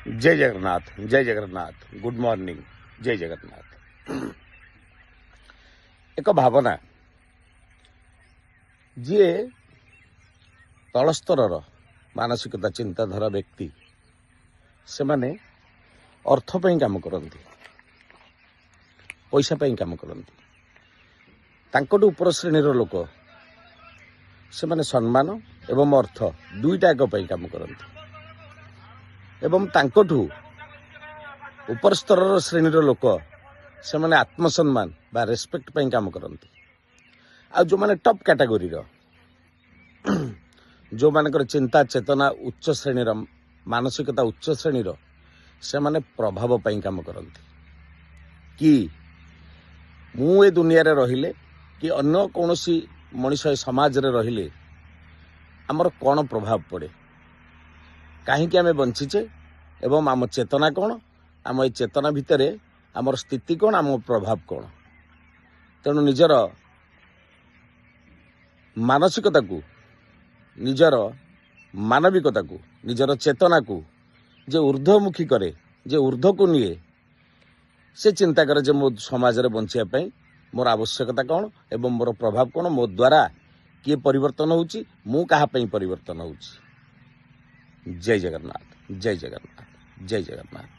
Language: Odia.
ଜୟ ଜଗନ୍ନାଥ, ଜୟ ଜଗନ୍ନାଥ। ଗୁଡ୍ ମର୍ଣ୍ଣିଂ, ଜୟ ଜଗନ୍ନାଥ। ଏକ ଭାବନା, ଯିଏ ତଳ ସ୍ତରର ମାନସିକତା, ଚିନ୍ତାଧାରା ବ୍ୟକ୍ତି, ସେମାନେ ଅର୍ଥ ପାଇଁ କାମ କରନ୍ତି, ପଇସା ପାଇଁ କାମ କରନ୍ତି। ତାଙ୍କଠୁ ଉପର ଶ୍ରେଣୀର ଲୋକ, ସେମାନେ ସମ୍ମାନ ଏବଂ ଅର୍ଥ ଦୁଇଟା ଯାକ ପାଇଁ କାମ କରନ୍ତି ଏବଂ ତାଙ୍କଠୁ ଉପର ସ୍ତରର ଶ୍ରେଣୀର ଲୋକ, ସେମାନେ ଆତ୍ମସମ୍ମାନ ବା ରେସ୍ପେକ୍ଟ ପାଇଁ କାମ କରନ୍ତି। ଆଉ ଯେଉଁମାନେ ଟପ୍ କ୍ୟାଟାଗୋରୀର, ଯେଉଁମାନଙ୍କର ଚିନ୍ତା ଚେତନା ଉଚ୍ଚ ଶ୍ରେଣୀର, ମାନସିକତା ଉଚ୍ଚ ଶ୍ରେଣୀର, ସେମାନେ ପ୍ରଭାବ ପାଇଁ କାମ କରନ୍ତି କି ମୁଁ ଏ ଦୁନିଆରେ ରହିଲେ କି ଅନ୍ୟ କୌଣସି ମଣିଷ ଏ ସମାଜରେ ରହିଲେ ଆମର କ'ଣ ପ୍ରଭାବ ପଡ଼େ, କାହିଁକି ଆମେ ବଞ୍ଚିଛେ ଏବଂ ଆମ ଚେତନା କ'ଣ, ଆମ ଏ ଚେତନା ଭିତରେ ଆମର ସ୍ଥିତି କ'ଣ, ଆମ ପ୍ରଭାବ କ'ଣ। ତେଣୁ ନିଜର ମାନସିକତାକୁ, ନିଜର ମାନବିକତାକୁ, ନିଜର ଚେତନାକୁ ଯେ ଉର୍ଦ୍ଧ୍ୱମୁଖୀ କରେ, ଯେ ଉର୍ଦ୍ଧ୍ୱକୁ ନିଏ, ସେ ଚିନ୍ତା କରେ ଯେ ମୋ ସମାଜରେ ବଞ୍ଚିବା ପାଇଁ ମୋର ଆବଶ୍ୟକତା କ'ଣ ଏବଂ ମୋର ପ୍ରଭାବ କ'ଣ, ମୋ ଦ୍ୱାରା କିଏ ପରିବର୍ତ୍ତନ ହେଉଛି, ମୁଁ କାହା ପାଇଁ ପରିବର୍ତ୍ତନ ହେଉଛି। ଜୟ ଜଗନ୍ନାଥ, ଜୟ ଜଗନ୍ନାଥ, ଜୟ ଜଗନ୍ନାଥ।